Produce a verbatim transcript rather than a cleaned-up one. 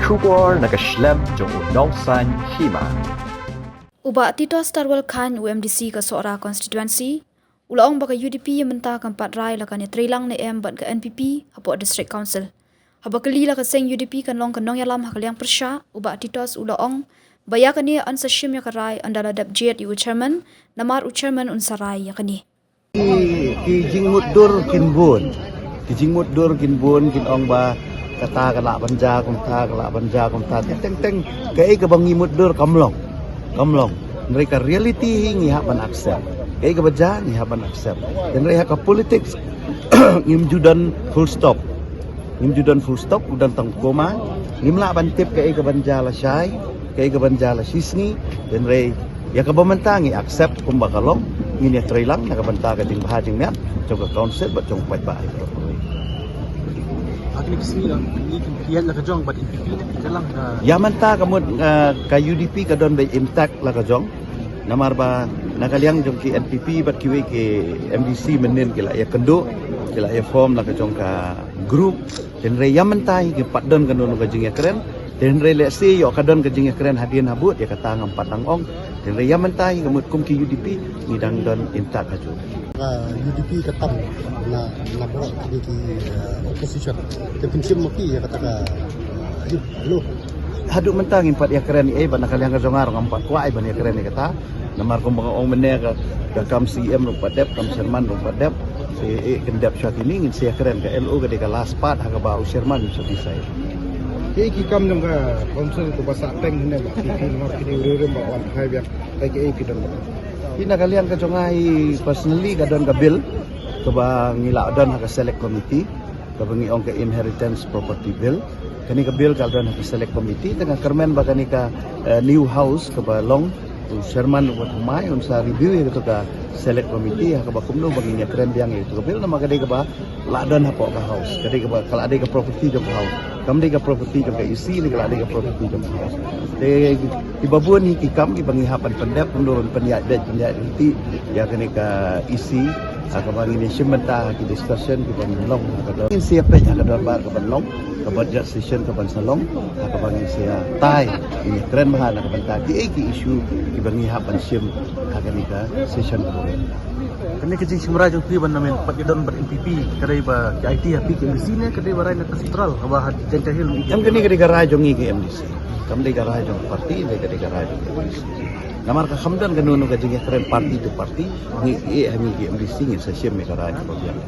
Khubor na ka shlem jong u Nongsaiñ Hima. U Bah Titos Tarwal Chyne, u M D C ka Sohra constituency, u la ong ba ka U D P mynta kam pat rai la ka ïatreilang ne em bad ka N P P hapoh District Council. Haba kylli la ka seng U D P kan long ka nongïalam ha ka liang pyrshah, u Bah Titos u la ong ba ïa kane yn sa shim ïa ka rai ynda la dep jied ïa u chairman, namar u chairman un sa rai ïa kane. Ki, ki jingmutdur kin bun. Ki jingmutdur kin bun, kin ong ba kata ka lah ban jia kumta, ka lah ban jia kumta. Teng teng, kaei kaba ngi mutdur kam long. Kam long. Hynrei ka reality hi ngi hap ban accept. Kaei kaba jia ngi hap ban accept. Hynrei ha ka politics ngim ju don full stop. Ngim ju don full stop, u don tang comma. Ngim lah ban tip kaei kaban jia lashai, kaei kaban jia lashisngi. Hynrei ïa kaba mynta ngi accept kumba ka long, ngin ïatreilang na ka bynta ka jingbha jingmiat jong ka council bad jong u paidbah. Ha kine ki sngi la, ngi ki ïaid la ka jong bad N P P, ki ïalang ka. Ïa mynta ka mut, eh, ka U D P ka don ba intact la ka jong. Namar ba na ka liang jong ki N P P bad kiwei ki M D C mynnin ki la ïakynduh, ki la ïaform la ka jong ka group. Hynrei ïa mynta hi ki pat don kano kano ka jingïakren. Hynrei lehse ïoh ka don ka jingïakren hadien habud, ïa kata ngam pat dang ong. Hynrei ïa mynta hi ka mut kum ki U D P ngi dang don intact ha jong. Ka U D P ka tam na, na baroh kine ki, eh, opposition. Te pynshim ma ki ïa kata ka, eh, aïu, hello. Haduh mynta ngim pat ïakren ei, bad na ka liang ka jong nga ruh ngam pat kwah ei ban ïakren ïa kata. Namar kumba nga ong mynne ka, ka kam C E M ruh pat dep, kam chairman ruh pat dep. Te eh, kin dep sha kine ngin sa ïakren, ka L O ka dei ka last part, ha kaba u chairman u sa decide. Ki, ki kam jong ka council kaba sah teng hynne ba ki, ki namar ki dei u rem ba wan phai biang, ka ki, eh, ki don. Ki na ka liang ka jong nga hi personally ka don ka bill kaba ngi la don ha ka select committee, kaba ngi ong ka Inheritance Property Bill. Kane ka bill ka don ha ka select committee, te nga kyrmen ba kane ka, eh, new house kaba long, u chairman u ba thymmai un sa review ïa kato ka select committee, ha kaba kumno ba ngin ïakren biang ïa kato ka bill, namar ka dei kaba la don hapoh ka house, ka dei kaba, ka la dei ka property jong ka house. Kam dei ka property jong ka E C, ne ka la dei ka property jong ka house. Te kiba bun hi ki kam kiba ngi hap ban pyndep, kumno ban pynïaid beit pynïaid ryntih ïa kane ka E C. Ha kaba ngin ïa shim bynta ha ki discussion kiban long ha ka dor. Ngin sa ïa peit ha ka dorbar kaban long, ka budget session kaban sa long, ha kaba ngin sa ïa tai, ngin ïa kren bha na ka bynta kiei ki issue kiba ngi hap ban shim ha kane ka session kaban long. Kane ka jingshim rai jong phi ban namen pat ïa don bad N P P, ka dei ba ki aiti ha phi ki M D C ne ka dei ba rai na ka central, haba ha Jaintia Hills. Em, kane ka dei ka rai jong ngi ki M D C. Kam dei ka rai jong party, ne ka dei ka rai jong ki M D C. Namar ka kham don kano kano ka jingïakren party to party, ngi, eh, ha ngi ki M D C ngin sa shim ïa ka rai kaba biang.